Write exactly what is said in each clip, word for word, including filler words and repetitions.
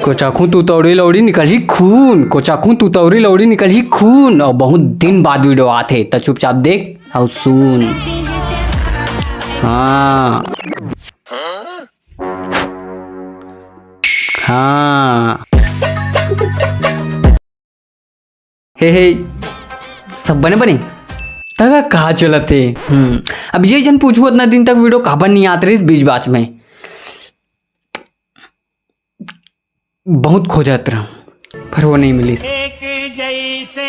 कोचाखू तू तौड़ी लौड़ी निकलही खून, कोचाखू तू तौड़ी लौड़ी निकलही खून। और बहुत दिन बाद वीडियो आथे, त चुपचाप देख और सुन। हाँ। हाँ। हे, हे, सब बने बने? तगा कहा चलत हे? हम्म, अब ये जन पूछू, उतना दिन तक वीडियो काबर नहीं आत रहिस बीच बाच में? बहुत खोजत रहा, पर वो नहीं मिलिस। एक जैसे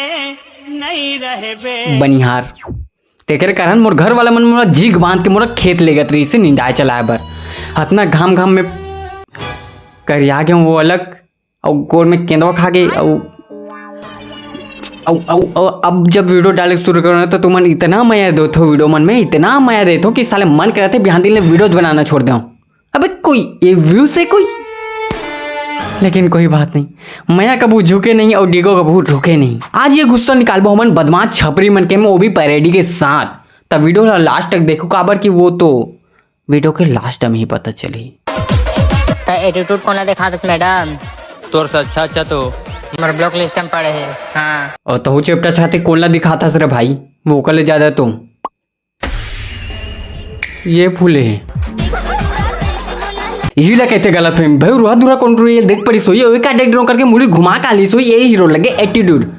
नहीं रहबे। बनिहार। तेकर कारण मोर घर वाला मन मोला जीग बांध के मोला खेत लेगत रहिस हे निंदाए चलाए बर। अतना घाम घाम में करिया गेहूं वो अलग, अउ गोड़ में केंदवा खा गे, अउ, अउ, अउ, अउ, अब जब वीडियो डाले शुरू करो ना, तो तुमन इतना मया देथो वीडियो मन में, इतना मया देथो कि साले मन करथे बिहान दिन ले वीडियोज बनाना छोड़ दें। अबे कोई ये व्यूज हे कोई? लेकिन कोई बात नहीं, मया कभू झुके नहीं और डीगो कभू रुके नहीं। आज ये गुस्सा निकालबो हमन बदमाश छपरी मन के में, वो भी पैरेडी के साथ। तब वीडियो ला लास्ट तक देखो, काबर कि वो तो वीडियो के लास्ट में ही पता चली। त एटीट्यूड कोन ला दिखात हस मैडम? तोर से अच्छा अच्छा तो। हमर ब्लॉक लिस्ट में पड़े हे। हाँ। और तहु चेपटा छाती कोन ला दिखात हस रे भाई? वो ओकर ले ज्यादा तो ये फूले हे। यही ला कहते गलत फहमी। भाई रुआ दुरा कौन रुई देख पड़ी सोई, ओए का देख ड्रो करके मुड़ी घुमा का ली सोई, यही हीरो लगे एटीट्यूड।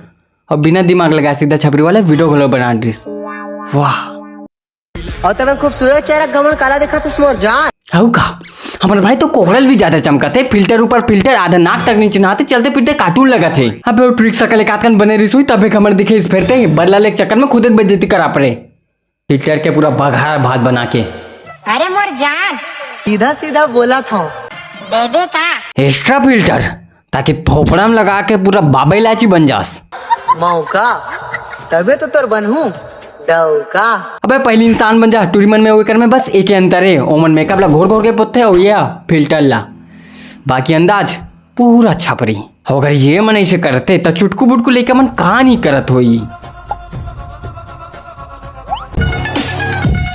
और बिना दिमाग लगाए सीधा छपरी वाला वीडियो घलो बना दिस। वाह। और तेरा खूबसूरत चेहरा गमन काला दिखात हस मोर जान। हऊ का? हमर भाई तो कोहड़ल भी ज्यादा चमकत हे, फिल्टर ऊपर फिल्टर, आधा नाक तक नहीं चिन्हाते, चलते फिरते कार्टून लगत हे। अबे वो ट्रिक सकल एक आध कन बने रिसुई, तबे कमर दिखे इस फेरते ही, बदला ले के चक्कर में खुदे बेइज्जती करा पड़े। फिल्टर के पूरा बघार भात बना के। अरे मोर जान। सीधा सीधा बोला था। देबे का? एक्स्ट्रा फिल्टर, ताकि थोपड़ा में लगा के पूरा बाबा इलायची बन जास। मौका, तबे तो तोर बनहूँ डौका। अबे पहली इंसान बन जा, टूरी मन में ओकर में बस एक अंतर हे, ओमन मेकअप ला घोर घोर के पोतथे और ये फिल्टर ला, बाकी अंदाज पूरा छपरी। अगर ये मन ऐसे करते, त चुटकू बुटकू लइका मन का नहीं करत होई।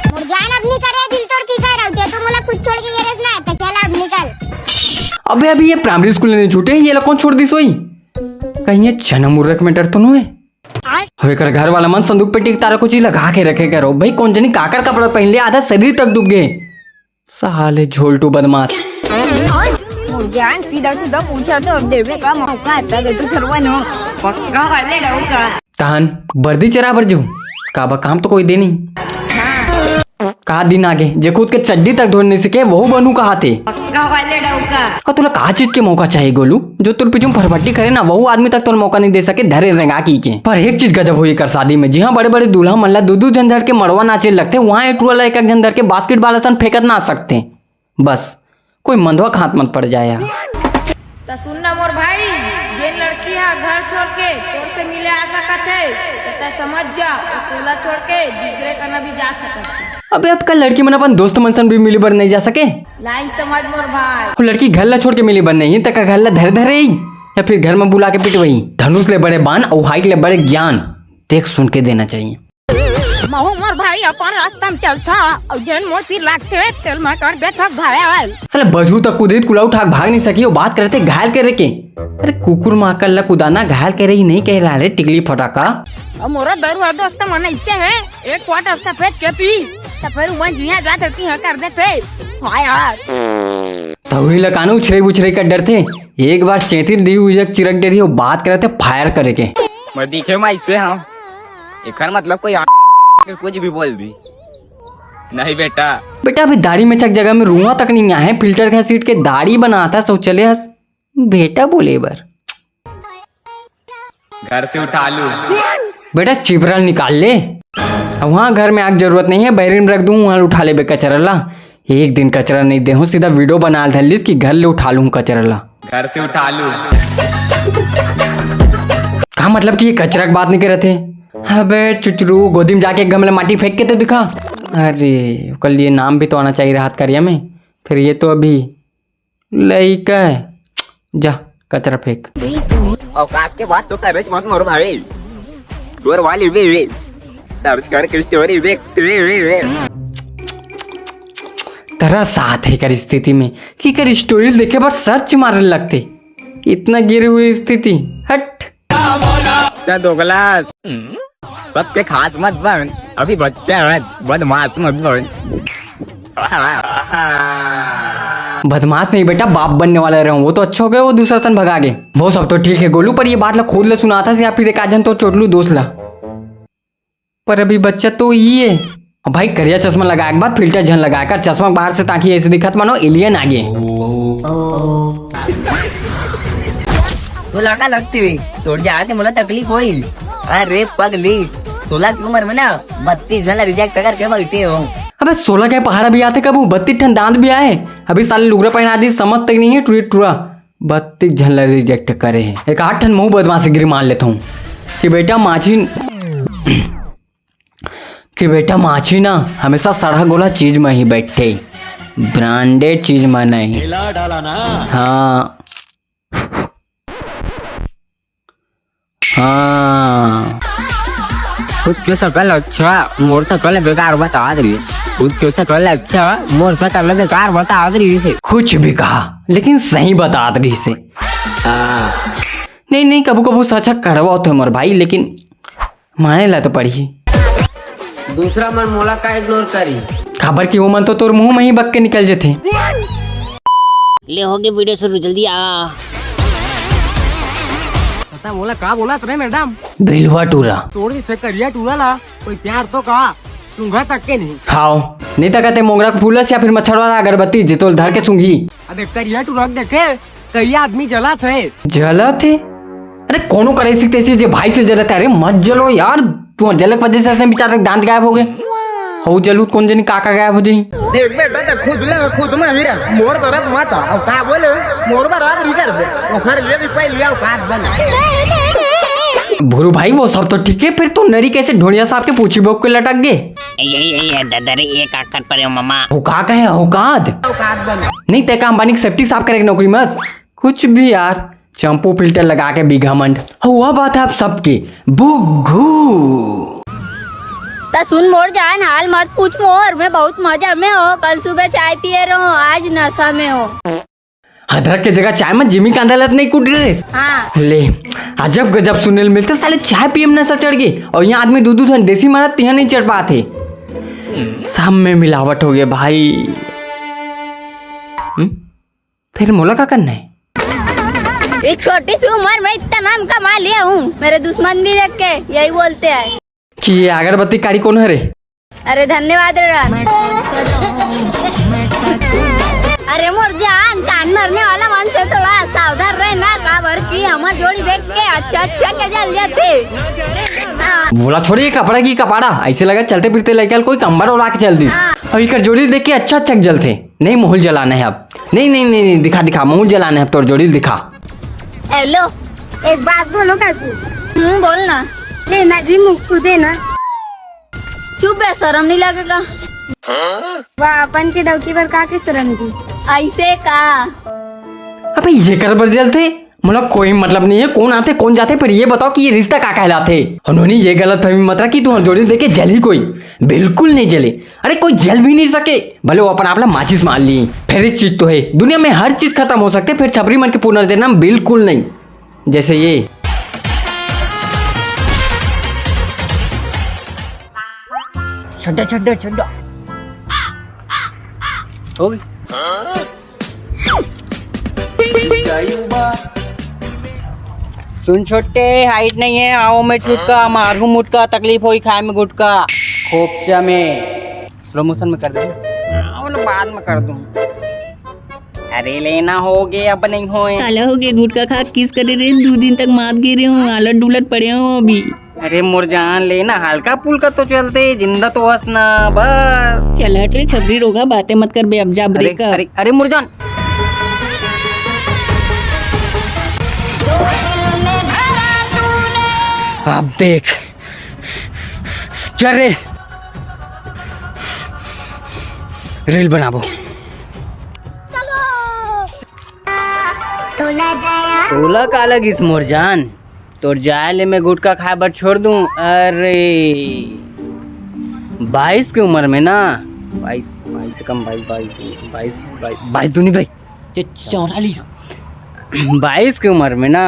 मोर जान अब नहीं करे दिल तोर की कह रहा हूँ, तू मोला खुद छोड़ के ये रेस ना, तो चल अब निकल। अबे अभी ये प्राइमरी स्कूल नहीं छूटे, ये ला कौन छोड़ दिस होई? कहीं ये चना मुर्रक में डर तो नो है? आय। अब एकर घर वाला मन संदूक पेटी के तारा कुछ लगा के रखे करो भाई, कौन जनी काकर कपड़ा पहन ले, आधा शरीर तक डूब गए। साले झोलटू बदमाश। मोर जान सीधा सीधा पूछा तो अब देवे का मौका आता तो तू करवा नो पक्का वाले डौका। तहन बर्दी चरा बर जू, काबा काम तो कोई दे नहीं। का दिन आगे जे खुद के चड्डी तक धोने नहीं सीखे, वहू बनू कहा थे। पक्का वाले डौका। और तुला का चीज के मौका चाहिए गोलू, जो तोर पीछू फरफट्टी करे ना, वहू आदमी तक तोर मौका नहीं दे सके धरे रेंगा की के। पर एक चीज गजब होई कर शादी में, जिहाँ बड़े बड़े दूल्हा मन ला दू दू जन धर के मड़वा नाचे लगथे, वहाँ एटुआ ला एक एक जन धर के बास्केटबॉल असन फेंकत ना सकथे। बस कोई मंदवा के हाथ मत पड़ जाए यार। त सुन ना मोर भाई, जेन लड़की हा घर छोड़ के तोर से मिले आ सकत हे, त तै समझ जा, वो तोला छोड़ के दूसरे कना भी जा सकत हे। अबे अब का लड़की मन अपन दोस्त मन सन भी मिले बर नहीं जा सके? लाइन समझ मोर भाई। वो लड़की घर ला छोड़ के मिले बर नहीं, त का घर ला धरे धरे ही? या फिर घर में बुला के पिटवई? धनुष ले बड़े बाण और हाइट ले बड़े ज्ञान, देख सुन के देना चाहिए। महू मोर भाई अपन रास्ता में चलथा, अउ जेन मोर तीर लागथे, तेल में कर देथक घायल। साले बजू तक कूदित कुलाऊ ठाक भाग नहीं सकी, वो बात करते घायल करे के। अरे कुकुर माकल ला कुदाना घायल करे ही नहीं कहला रे टिकली फटाका। अब मोरा दरुआ दोस्त मन ऐसे हैं, एक क्वार्टर सफेद के पी, तो फिर मन जिया जात होती है कर देते। हाँ यार। तभी ला कानू उछरे बुछरे कर डरते, एक बार चेतिल दी उजक चिरक डरी हो बात करते फायर करे के। मैं दिखे मैं ऐसे हाँ। एकर मतलब कोई आ-, कुछ भी बोल दी। नहीं बेटा। बेटा अभी दाढ़ी में चक जगह में रुआ तक नहीं आए, फिल्टर घसीट के दाढ़ी बनाता शौचालय हस। बेटा बोले बर। घर से उठा लू। बेटा चिपरा निकाल ले। अब वहाँ घर में आग जरूरत नहीं है, बैरिन में रख दूँ, वहाँ उठा लेबे कचरा ला। एक दिन कचरा नहीं दे हूँ, सीधा वीडियो बना धर लिस कि घर ले उठा लूँ कचरा ला। घर से उठा लू। का मतलब कि ये कचरा की बात नहीं करत हे? अबे चुचरू, गोदी में जाके एक गमला माटी फेंक के तो दिखा। अरे, ओकर लिए नाम भी तो आना चाहिए रहत करिया में। फिर ये तो अभी लइका है। जा, कचरा फेंक। औकात के बात तो करे मत मोर भाई। तोर वाली वे, वे। सर्च करके स्टोरी देख, वे, वे, वे। तरस आत हे कर स्थिति में कि कर स्टोरी देखे बर सर्च मारे लगते। इतना गिरी हुई स्थिति, हट। क्या दोगला, सबके खास मत बन, अभी बच्चा है, बदमाश मत बन। बदमाश नहीं बेटा, बाप बनने वाला रहूं। वो तो अच्छा हो गया, वो दूसरा तन भगा गए। वो सब तो ठीक है गोलू, पर ये बात ला खुद ले सुना था या फिर एक आध जन तो चोटलू दोस्त ला। पर अभी बच्चा तो ये है। अब भाई करिया चश्मा लगाए के बाद फिल्टर झन लगाए कर, चश्मा बाहर से ताकि ऐसे दिखत मानो एलियन आगे। तोला का लगती हुई, तोर जान के मोला तकलीफ होई। अरे पगली, सोलह की उम्र में ना बत्तीस जन रिजेक्ट करके बैठे हो। अबे सोलह के पहाड़ा भी आते कबू, बत्तीस ठन दांत भी आए। अभी साले लुगरा पहना दी, समझ तक नहीं है टूरी टूरा। बत्तीस झन ला रिजेक्ट करे है। एक आठ ठन महू बदमाश गिरी मान लेता हूँ कि बेटा माछी कि बेटा माछी ना हमेशा सड़ा गोला चीज में ही बैठे, ब्रांडेड चीज में नहीं। हाँ। हाँ। खुद के सकल अच्छा, मोर सकल बेकार बता दे। खुद के सकल अच्छा, मोर सकल बेकार बता दे से। कुछ भी कहा, लेकिन सही बता दे से। हाँ। नहीं, नहीं, कभू कभू सच कड़वा होथे मोर भाई, लेकिन माने ला तो पड़ही। दूसरा मन मोला का इग्नोर करी? काबर कि वो मन तो तोर मुंह में ही बक के निकल जथे। ले होगे वीडियो शुरू, जल्दी आ। पता मोला का बोला तूने मैडम? बिलवा टूरा। तोर जैसे करिया टूरा ला कोई प्यार तो का सूंघा तक के नहीं। हाव, नहीं तो कहते मोंगरा के फूलस या फिर मच्छर वाला अगरबत्ती जे तोल धर के सूंघी। अबे करिया टूरा देखे कई आदमी जलत हे। जलत हे? अरे कोनो करे सीखते से जे भाई से जलत हे। अरे मत जलो यार, तुम्हारे जलक वजह से असने बेचारे के दांत गायब हो गए। हो जलू कौन जनी काका गायब हो जाई। देख बेटा, ते खुद ले खुद में ही रह, मोर तरफ मत आओ। का बोले? मोर बराबर ही कर दे। ओखर ये भी पहले औकात बन। भुरू भाई, वो सब तो ठीक है, फिर तू नरी कैसे ढोड़िया साहब के पूछी बोक के लटक गए? यही, यही है दादा रे, एक आकर परे हो मामा। औकात है, औकात। औकात बन। नहीं, ते का अंबानी की सेफ्टी साफ करे की नौकरी मत। कुछ भी यार, चंपू फिल्टर लगा के भी घमंड। हुआ बात है आप सबके बुग्गू। त सुन मोर जान, हाल मत पूछ मोर, मैं बहुत मजा में हो। कल सुबह चाय पिए रहो, आज नशा में हो। अदरक के जगह चाय में जिमी कांदा लत नहीं कूट रहे। हाँ। ले, अजब गजब सुने ल मिलते, साले चाय पिए में नशा चढ़ गई और यहाँ आदमी दू दू ठन देसी मरत तिहा नहीं चढ़ पाते। सब में मिलावट हो गया भाई। हम्म? फिर मोला का करना है? एक छोटी सी उम्र में इतना नाम कमा लिया हूँ, मेरे दुश्मन भी देख के यही बोलते हैं कि ये अगरबत्ती कारी कौन है रे? अरे धन्यवाद रे राम। अरे मोर जान, कान मरने वाला मन से थोड़ा सावधान रहे ना, काबर कि हमर जोड़ी देख के अच्छा अच्छा के जल जाते। हाँ। बोला छोड़ी ये कपड़ा की कपाड़ा, ऐसे लगा चलते फिरते लइका ल कोई कंबल ओढ़ा के चल दी। हाँ। और इकर जोड़ी देख के अच्छा अच्छा जलते। नहीं, महूल जलाना है अब। नहीं, नहीं, नहीं, नहीं, दिखा, दिखा, महूल जलाना है अब, तोर जोड़ी दिखा। हेलो, एक बात बोलो काकी। हम्म, बोल ना। लेना जी, मुक्कू देना। चुप बे, शर्म नहीं लगेगा। वाह, अपन के डौकी बर का के शर्म जी। ऐसे का? अबे ये कर बर जलते, मतलब कोई मतलब नहीं है कौन आते कौन जाते, पर ये बताओ कि ये रिश्ता का कहलाते। उन्होंने ये गलत फहमी मत रखी, तू जोड़ी देख के जली कोई, बिल्कुल नहीं जले। अरे कोई जल भी नहीं सके, भले वो अपन आप ला माचिस मार ली। फिर एक चीज तो है, दुनिया में हर चीज खत्म हो सकते, फिर छपरी मन के पुनर्जन्म बिल्कुल नहीं। जैसे ये। छड्डा, छड्डा, छड्डा। हो गई। सुन छोटे, हाइट नहीं है, आओ मैं छुटका, मारू मुटका, तकलीफ होई खाए में गुटका, खोपचा में। स्लो मोशन में कर दे। हाँ, वो ना बाद में कर दूँ। अरे लेना हो गए, अब नहीं होए। काला हो गए, गुटखा खा किस करे रे, दो दिन तक मात गिरे हो, आलट डुलट पड़े हो अभी। अरे मोर जान, लेना हल्का फुल्का तो चलते, जिंदा तो हंसना बस। चल हट रे छपरी रोगा, बातें मत कर बे, अब जा अरे, ब्रेकअप। अरे, अरे मोर जान। अब देख, चल रे, रील बनाबो। तोला काला गिस मोर जान, तोर जाय ले मैं गुटखा खाए बर छोड़ दूं। अरे बाईस के उम्र में ना, बाईस, बाईस से कम, बाईस, बाईस, बाईस, बाईस, बाईस दूनी भाई, च-, चौवालीस। बाईस के उम्र में ना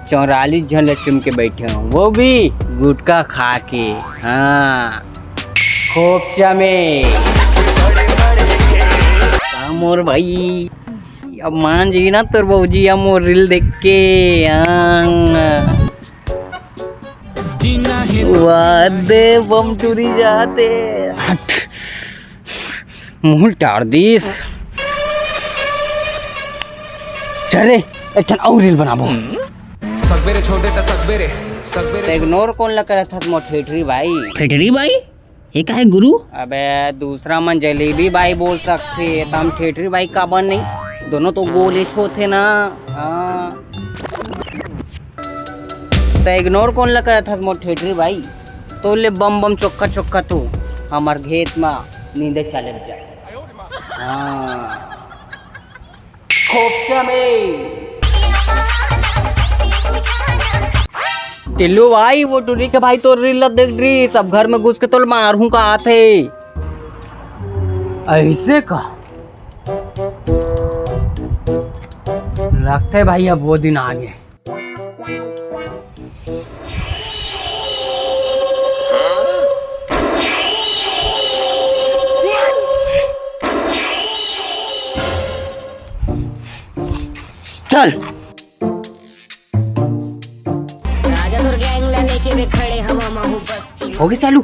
चौरालीस झन ले चुम के बैठे हूँ, वो भी गुटखा खा के। हाँ, खोपचा में। का मोर भाई, अब मान जी ना तोर बहूजी, अब मोर रील देख के। हाँ। वादे बम टूरी जाते। हट। मुंह टार दीस। चल रे, एक ठन अउ रील बनाबो। सकबे रे छोटे त सकबे रे, सकबे रे। इग्नोर कोन ला करत हस मोर ठेठरी भाई? ठेठरी भाई? ये का है गुरु? अबे दूसरा मन जलेबी भाई बोल सकथे, त हम ठेठरी भाई काबर नहीं? दोनों तो गोले होथे ना। हाँ। त इग्नोर कोन ला करत हस मोर ठेठरी भाई? तोर ले बम बम चोक्का चोक्का तू हमर घेत म नींदे चले जा। हाँ। खोपचा में। टिल्लू भाई, वो टूरी के भाई तोर रील ला देख रही, सब घर में घुस के तोल मारहूं का आथे। ऐसे का? लगथे भाई अब वो दिन आ गे। चल। राजा तोर गैंग ला लेके रे खड़े हवा महू बस्ती। हो गे चालू।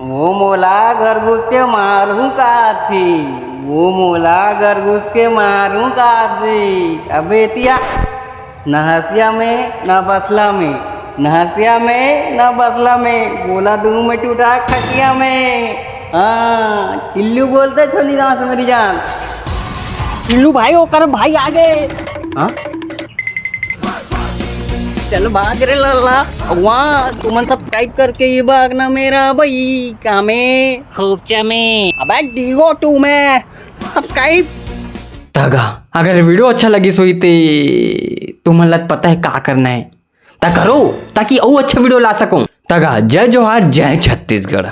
वो मोला घर घुस के मारहूं काथे, वो मोला घर घुस के मारहूं काथे। अबे एतिया, न हंसिया में, न बसला में, न हंसिया में, न बसला में, गोला दूं मैं टूटा खटिया में। हाँ, टिल्लू बोलते छोली गांव से मेरी जान। टिल्लू भाई, ओकर भाई आ गे। हाँ? चल भाग रे लल्ला। वाह, तुमन सब्सक्राइब करके ये भागना मेरा भाई कामे। खूब चमे। अबे डीगो टू में सब्सक्राइब। तगा, अगर वीडियो अच्छा लगिस होही ते तुमन ला पता है का करना है, ता करो, ताकि अउ अच्छा वीडियो ला सकूं। तगा, जय जोहार, जय छत्तीसगढ़।